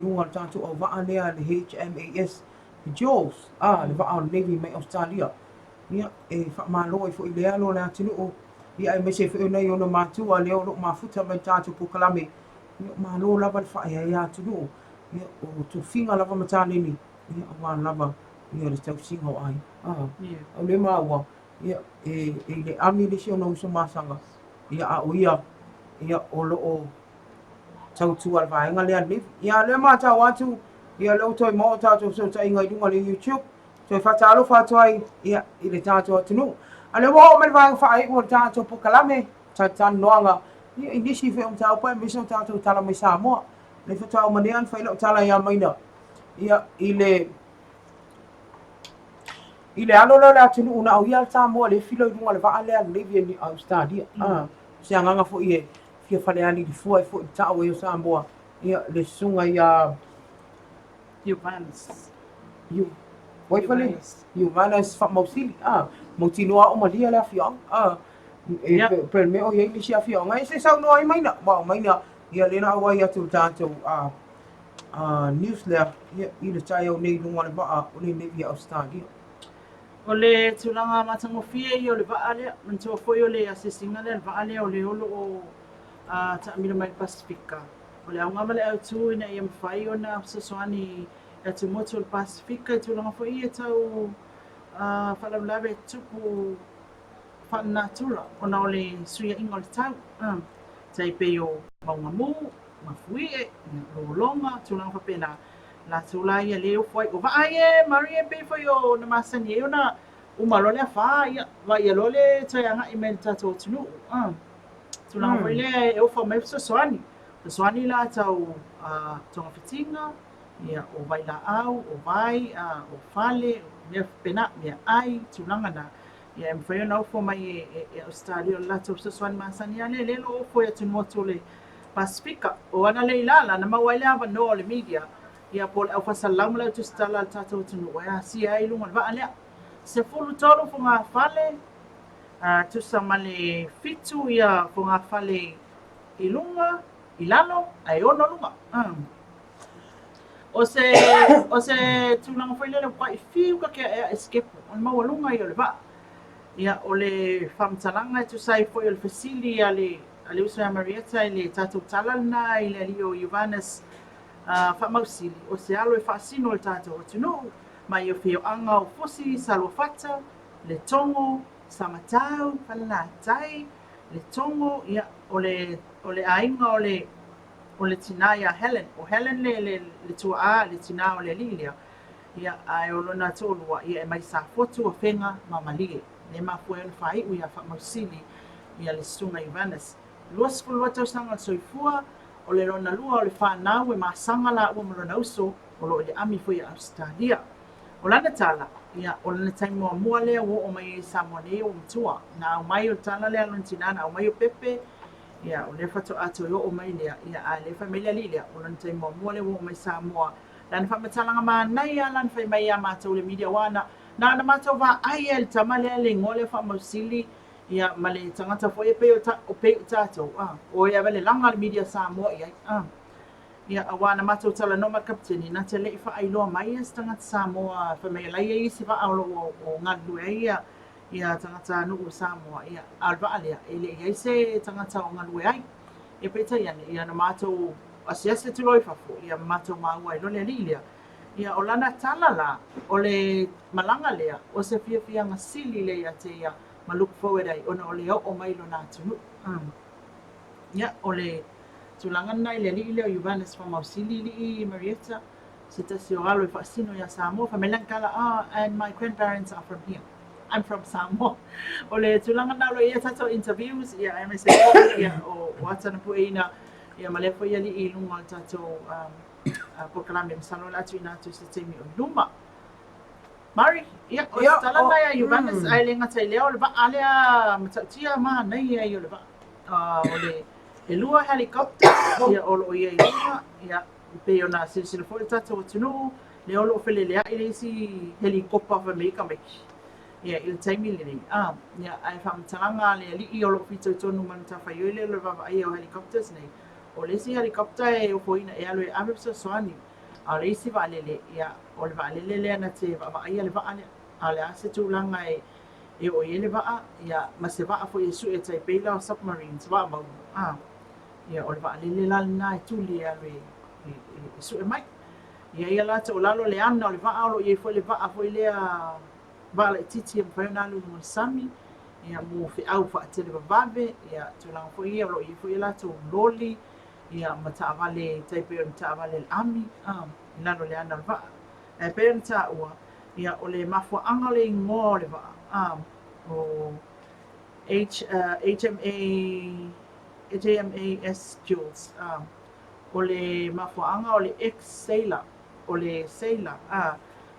Luga o le tatou auvaa lea le HMAS Jules, a, le vaa o le Navy mai Ausetalia. Ia, e faamalo ai foi i le alo o le atunuu, ia aemaise ai foi o nai ona matua lea o lo o mafuta mai i le tatou polokalame. Ia, malo lava le faaeaea atunuu, ia, o tofiga lava ma taleni, ia, aua lava, ia, le tausiga o aiga. A, o lea maua, ia, e, e i le ami le isi ona uso masaga, ia, a o ia, ia, o lo o tautua le vaega lea Navy. Ia lea matau atu, ia lea ua toe maua tatou fesootaiga i luga o le YouTube, toe faatalofa atu ai ia, i le tatou atunuu. A lea ua oo mai le vaega faaiu o le tatou polokalame, talatalanoaga, ia, i nisi foi o mataupu aemaise o tatou tala mai Samoa. Lea faatoa uma nei ona fai lau tala ia Maina, ia, i le i le alo lea o le atunuu na o ia le Samoa lea e filo i luga o le vaa lea a le Navy a Ausetalia. Ah, se agaga foi e fia falealili fua ai foi i le tau ai o Samoa, ia, le susuga ia Iovanes. Iu, Waifale, Iovanes Faamausili, a, mautinoa o malia le afioaga, a, e Ia. pe le mea o i ai nisi afioaga, e se saunoa ai Maina, aua o Maina, ia lea na auai atu i le tatou a, a, news lea, ia, i le taeao nei i luga o le vaa o le Navy a Ausetalia. O le tulaga matagofie ia o le vaa lea, manatua foi o le asiasiga lea a le vaa lea o lea o lo o taamilo mai i le Pasefika. O le auga ma le autu ina ia mafai ona fesoasoani i atumotu o le Pasefika i tulaga foi ia tau faalavelave e tutupu faalenatura ona o le suiaiga o le tau, tai pei o mauga mu, mafuie, lologa, tulaga faapena. Latou la ia lea e ofo ai. O vaa ia e Marie e pei foi ona masani ai ona uma loa le afa, ia vaaia loa le toe agai mai i le tatou atunuu. Tulaga foi lea e ofo mai fesoasoani. Fesoasoani la tau togafitiga, ia, o vailaau, o vai, o fale, o mea faapena, meaai, tulaga na. Ia e mafai ona ofo mai e Ausetalia, o le latou fesoasoani masani lava lea, lea o lo o ofo i atumotu o le Pasefika. O ana lei lala na maua ai le avanoa o le media, ia po o le aufaasalalau ma le autusitala a le tatou atunuu e asia ai i luga o le vaa lea. 13 fogafale, tusa ma le 7 ia fogafale i luga, i lalo, ae 6 luga. O se, o se tulaga foi lele ua fiu ka ke aʻeaʻe sikepu, o le maualuga ia o le vaa. Ia, o le faamatalaga e tusa ai foi o le fesili a le, a le uso ia Marietta i le tatou tala lena i le alii o Iovanes Faamausili, o se alo e faasino i le tatou atunuu mai afioaga o Fusi, Saluafata, Letogo, Samatau, Falelatai, Letogo, ia, o le, o le aiga o le, o le tinā ia Helen. O Helen le, le, le tuaa, le tinā o le alii lea. Ia, ae o lona toalua, ia e mai Safotu, Afega ma Malie. Lea e mafua ai ona faaiu ia Faamausili ia le susuga i Vanes. 22 tausaga o le soifua, o le lona lua o le fanau e masaga laua ma lona uso o lo o i le ami foi a Ausetalia. O lana tala, ia, o lona taimi muamua lea ua oo mai ai i Samoa nei ua matua. Na aumai o le tala lea a lona tinā, na aumai o Pepe, ia, o lea faatoa toe oo mai lea, ia, a o lea fai mai le alii lea, o lona taimi muamua lea ua oo mai i Samoa, Lana faamatalaga manaia lana fai mai ia matou le media aua na na ona matou vaai lava i le tama lea le igoa lea Faamausili ia ma le tagata foi e pei o ta, o pei o tatou a o e ave le laga le media Samoa i ai a ia aua na matou talanoa ma le kapeteni na te le i faailoa mai ia se tagata Samoa fai mai o la e i ai isi vaa o lo o galulue ai ia ia tagata nuu o Samoa ia a o le vaa lea e le i ai se tagata o galue ai. Ia peitai ane, ia na matou asiasi atu loa i fafo, ia ma matou maua ai loa le alii lea. Ia o lana tala la, o le malaga lea, o se fiafiaga sili lea ia te ia ma look forward ai ona o le oo mai i lona atunuu. Ia, o le tulaga lena i le alii lea o Iovanes Faamausili lii Marietta, se tasi o alo e faasino ia Samoa, fai mai lana tala, ah, and my grandparents are from here. I'm from Samoa. O le tulaga lena o lo o i ai a tatou interviews, ia aemaise foi ia, o, o atanapueina ia ma lea foi alii i luga o le tatou um, polokalame. Masalo o le a tuuina atu i se taimi o i luma. Mari, ia, o se tala lena ia Iovanes, ae le gata i lea, o le vaa lea matautia manaia ia o le vaa. O le, e lua helicopters, ia, o lo o i ai i luga, ia, e pei ona silasila foi le tatou atunuu, lea o lo o feleleai le isi helikopa fai mai ai tamaiti, ia, i le taimi lenei. A, ia, ae faamatalaga a le alii o lo o fitoitonu ma le matafaioi lea o le vaavaaia o helicopters nei, O le isi helicopter e ofoina e alu e ave fesoasoani, a o le isi vaalele, ia, o le vaalele lea na te vaavaaia le vaa lea. A o le a se tulaga e e oo i ai le vaa, ia, ma se vaa foi e sue tai pei la o submarines, vaa mauga, a, ia, o le vaalele la lena e tuli e alu e, e, e sue mai. Ia, ia la o lalo le ana o le vaa, o lo o i ai foi le vaa foi lea, vaa laitiiti e mafai ona alu i luga o le sami, ia, mo feau faatelevavave, ia, tulaga foi ia, o lo o i ai foi a latou loli, ia, ma taavale tai pei o ni taavale a le ami, a, i lalo o le ana o le vaa. Ae pei ona taua, ia, o le mafuaaga o le igoa o le vaa, a, o H, HMA, HAMAS Jules, a, o le mafuaaga o le ex-sailor, o le sailor, a,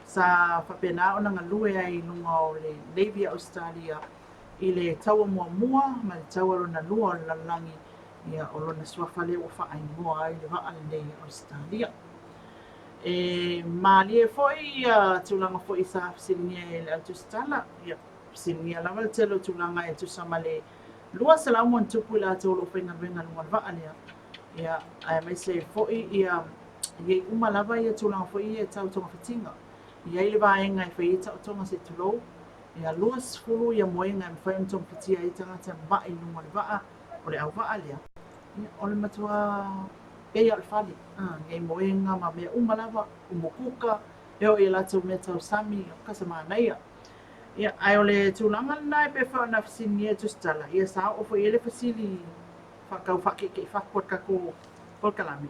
sa faapena ona galue ai i luga o le Navy a Ausetalia i le taua muamua ma le taua lona lua o le lalolagi, ia, o lona suafa lea ua faaigoa ai le vaa lenei a Ausetalia. E malie foi ia tulaga foi sa fesiligia e le au tusitala, ia, fesiligia lava le tele o tulaga e tusa ma le 200 ma ona tupu i latou o lo o faigaluega i luga o le vaa lea, ia, aemaise ai foi ia i ai uma lava ia tulaga foi ia tau togafitiga. E i ai le vaega e fai ai taotoga se i tulou, ia 20 ia moega e mafai ona togafitia ai tagata ma'i i luga o le vaa, o le auvaa lea, ia, o le matua pei lava o le fale, e i ai moega ma mea uma lava, umukuka, e oo i a latou mea tausami, oka se manaia. Ia, ae o le tulaga lena e pei foi ona fesiligia e Tusitala, ia sa oo foi i ai le fesili faatau faakeikeifatu a le tatou polokalame,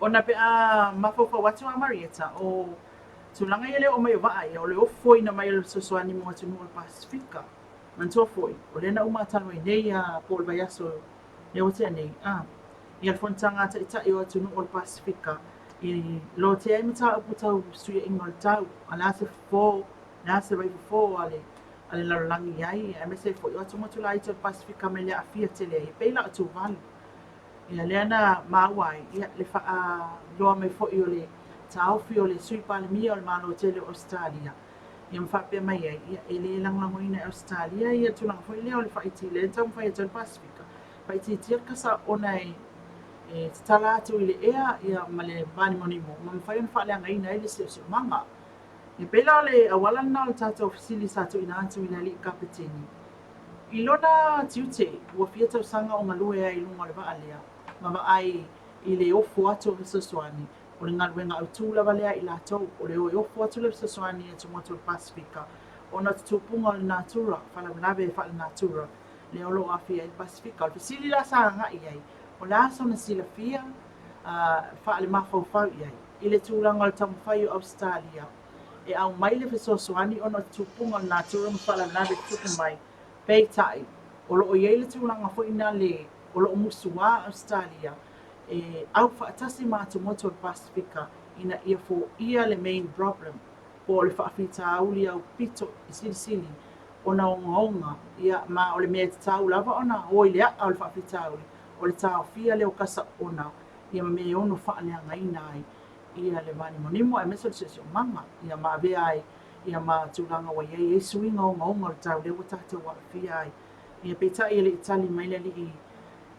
ona pe a mafaufau atu a Marieta, o tulaga ia le oo mai o vaa ia, o le ofoina mai o le fesoasoani mo atunuu o le Pasefika. Manatua foi, o lea na uma talu ai nei a po o le vaiaso lea ua tea nei, a, ia le fonotaga a Taitai o atunuu o le Pasefika i lotea ai mataupu tau fesuiaiga o le tau, a le a se fofo, le a se vaifofo a le a le lalolagi i ai, aemaise ai foi o atumotu laiti o le Pasefika mai le aafia tele ai, e pei la o Tuvalu. Ia lea na maua ai ia, le faailoa mai foi o le taofi o le Sui Palemia o le Malo tele o Ausetalia, ia ma faapea mai ai, ia, e le lagolagoina e Ausetalia ia tulaga foi lea o le faaiti, lea na taumafai atu ai le Pasefika, faaitiitia le kasa ona e e tatala atu i le ea ia, ma le vanimonimo ma mafai ona faaleagaina ai le siosiomaga. E pei la o le auala lena o le tatou fesili sa tuuina atu i le alii Kapeteni. I lona tiute, ua fia tausaga o galue ai i luga o le vaa lea, ma vaai i le ofo atu o fesoasoani, o le galuega autū lava lea a i latou, o le o e ofo atu le fesoasoani i atumotu o le Pasefika, ona o tutupuga o le natura, faalavelave faalenatura, lea o lo o aafia ai le Pasefika. O le fesili la sa agai i ai, o le a sona silafia faalemafaufau i ai i le tulaga o le taumafai o Ausetalia e aumai le fesoasoani ona o tutupuga o le natura ma faalavelave tutupu mai, peitai, o lo o i ai le tulaga foi nale o lo o musuā Ausetalia e au faatasi ma atumotu o le Pasefika ina ia foia le main problem po o le faafitauli aupito i silisili ona ogaoga, ia, ma o le mea e tatau lava ona o i le a'a o le faafitauli, o le taofia lea o kasa ona, ia ma mea e ono faaleagaina ai ia le vanimonimo aemaise o le siosiomaga, ia ma avea ai ia ma tulaga ua i ai ai suiga ogaoga o le tau lea ua tatou aafia ai. Ia peitai e le i tali mai le alii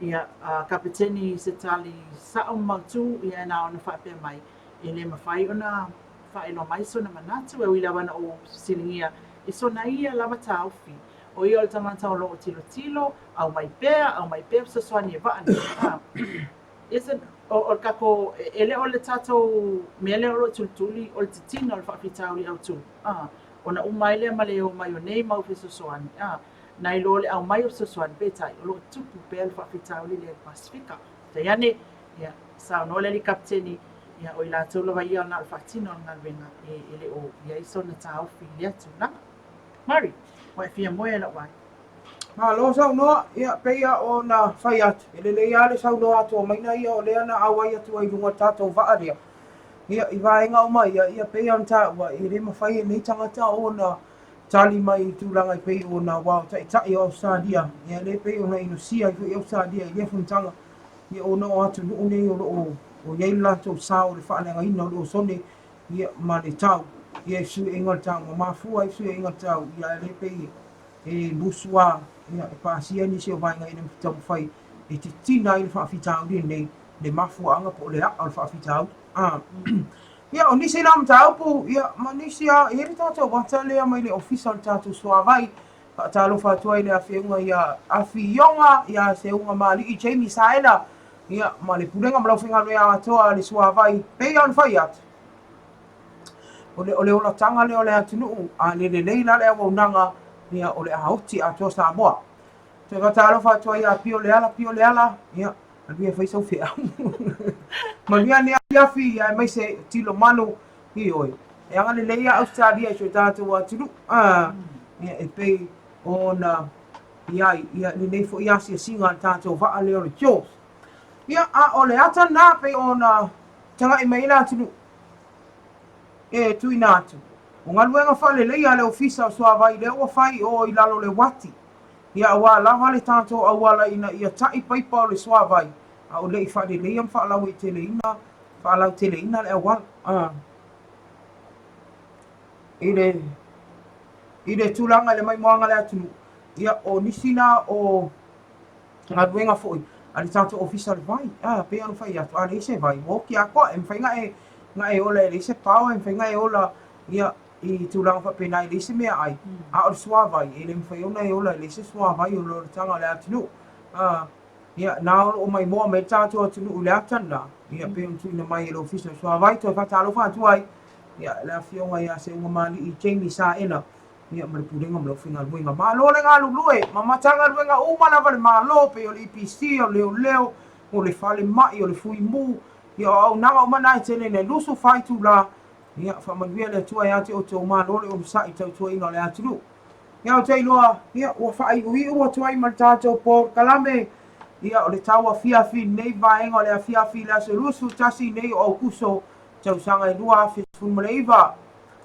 ia a Kapeteni i se tali sao ma mautū, ia na ona faapea mai, e le mafai ona faailoa mai sona manatu, e ui lava na ou fesiligia i sona ia lava taofi, o ia o le tagata o lo o tilotilo, aumai pea, aumai pea fesoasoani e vaa nei. A, isn't, o, o le tatou, e le o le tatou mea lea o lo o tulituli, o le titina o le faafitauli autū, a, ona uma ai lea ma le omai o nei mau fesoasoani, a, nai lo le aumai o fesoasoani, peitai, o lo o tupu pea le faafitauli lea i le Pasefika. Peitai ane, ia, saunoa le alii kapeteni, ia, o i latou lava ia na o le faatino o le galuega, e, e le o i ai sona taofi i lea tulaga. Murray, ua e fia moe e lau vaai. Malo saunoa, ia, pei lava ona fai atu, e lelei lava le saunoa atu o maina ia o lea na auai atu ai i luga o le tatou vaa lea. Ia, i vaega uma ia, ia pei lava ona taua, e le mafai e nei tagata ona tali mai i tulaga e pei ona, aua o Taitai o Ausetalia, ia lea e pei ona inosia ai foi Ausetalia i lea fonotaga, ia ona o atunuu nei o lo o i ai le latou sao i le faaleagaina o le osone, ia, ma le tau, ia, i fesuiaiga o le tau, ma mafua ai fesuiaiga o le tau, ia, ae le pei e musu lava, ia, e pasia nisi o vaega ina ia taumafai e titina ai le faafitauli lenei, le mafuaaga po o le a'a o le faafitauli. A. Ia, o nisi la mataupu, ia, ma nisi a, e i ai le tatou ata lea mai le Ofisa o le tatou Suavai, faatalofa atu ai i le afioga ia Afioga ia Seugamali'i Jamie Saena, ia, ma le Pulega ma le Aufaigaluega atoa a le Suavai, pei ona fai atu, o le, o le olataga lea o le atunuu, a le lelei la le auaunaga, ia, o le a oti atoa Samoa. Toe faatalofa atu ai ia Pio Leala, Pio Leala, ia, alu ia fai sau feau. Manuia lenei afiafi, aemaise tilo manu, ioe, e agalelei lava Ausetalia i si o tatou atunuu, a, ia, e pei ona i ai ia, lenei foi asiasiga a le tatou vaa lea o le Jaws. Ia, a o le ata lena pei ona tagai mai ai le atunuu e tuuina atu. O galuega faaleleia a le Ofisa o Suavai lea ua fai i o i lalo o le uati, ia aua lava le tatou auala ina ia ta'i paipa o le suavai a o le i faaleleia ma faalauaiteleina, faalauteleina le auala. A. I le, i le tulaga i le maimoaga a le atunuu, ia o nisi na o galuega foi a le tatou Ofisa o le Vai. A, pei ona fai atu, a leai se vai, ua oti atoa. E mafai ona e, ona e ola e leai se power, e mafai ona e ola, ia, i tulaga faapena e leai se meaai, a o le suavai, e le mafai ona e ola e leai se suavai o le olataga o le atunuu. A, ia, na o lo o maimoa mai le tatou atunuu i le ata lena, ia, pei ona tuuina mai e le Ofisa o le Suavai, toe faatalofa atu ai, ia, le Afioga ia Seugamali'i Jamie Saena, ia, ma le Pulega ma le Aufaigaluega. Malo le galulue ma Matagaluega uma lava a le Malo, pei o le EPC, o Leoleo, o le Falemai, o le Fuimu, ia, o auaunaga uma na e tele ina 24 itula, Ia, faamanuia le Atua ia te outou, malo le onosai i tautuaina o le atunuu. Ia, ou te iloa, ia, ua faaiuiu atu ai ma le tatou polokalame, ia, o le tauafiafi i lenei vaega o le afiafi i le aso 21 nei o Aukuso, tausaga e 2019.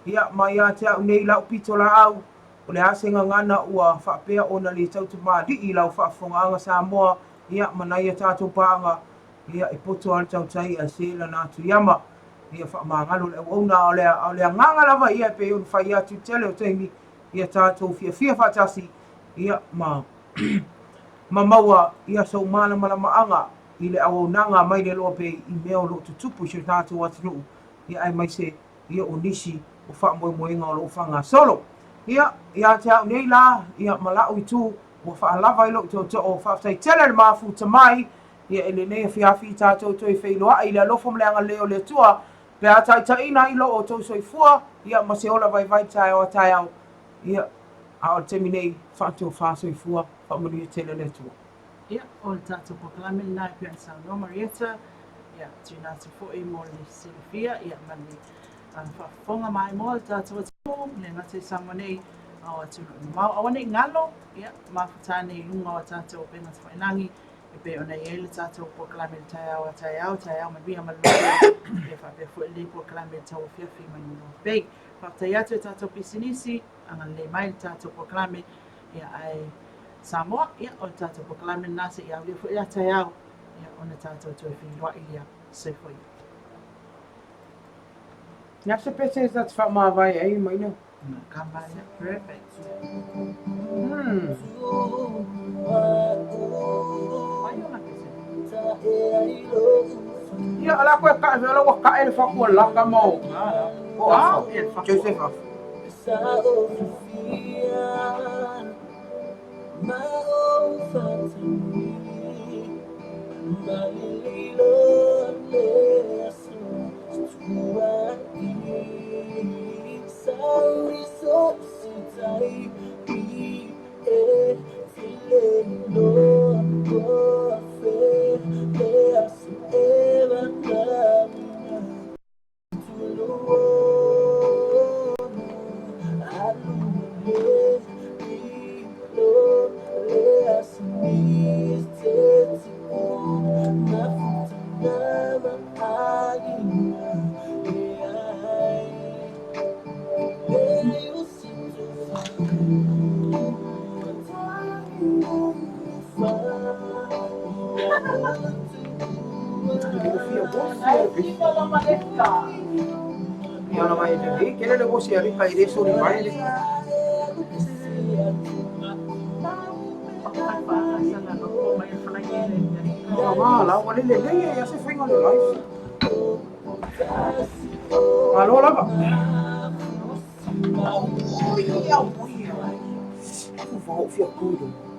Ia, ma ia te au nei lau pitolaau, o le a se gagana ua faapea ona le tautamalii i lau faafofogaaga Samoa, ia, ma nai a tatou paaga, ia, e poto lava le tautai ae se lana atu iama. Ia faamagalo le auauna, a o le, a o le agaga lava ia e pei ona fai atu i le tele o taimi, ia tatou fiafia faatasi, ia, ma, ma maua, ia, sou malamalamaaga i le auaunaga mai le Loa Bay i mea o lo o tutupu i si o tatou atunuu, ia, aemaise, ia, o nisi o faamoemoega o lo o faagasolo. Ia, ia te au nei la, ia, ma la'u itu, ua faalava ai lou tootoo, faafetai tele le mafuta mai, Ia i lenei afiafi tatou toe feiloai i le alofa ma le agalelei o le Atua, pe a taitaiina ai lo outou soifua, ia ma se ola vaivai taeao a taeao, ia, a o le taimi nei, faatofa soifua, faamanuia tele le Atua. Ia, o le tatou polokalame lena e pei ona saunoa Marietta, ia, tuuina atu foi mo le silafia, ia, ma le faafofoga maimoa a le tatou atunuu, e le gata i Samoa nei, a o atunuu mamao. Aua ne i galo, ia, mafuta ane i luga o a tatou upega tafailagi, E pei ona i ai le tatou polokalame i le taeao a taeao, taeao manuia ma le loto, ia faapea foi lenei polokalame i le tauafiafi mai Manuia Bay. Faafetai atu i tatou pisinisi, agalelei mai le tatou polokalame, ia ae Samoa, ia o le tatou polokalame lena seia aulia foi la taeao, ia ona tatou toe feiloai lea. Soifua ia. Ia se pese ta te faamavae ai maina. Perfect. Ia, o la koe kaʻe fe ola ua kaʻe le faku o laka ma o o Afa, Joseph Afa. Ia ona mai le kele le vosi a lika i le soli mai le. Aoga la, ua le lelei e ia se faiga o le live. Malo lava. Oi, au, oi, au. Ua ou fia tu i luga.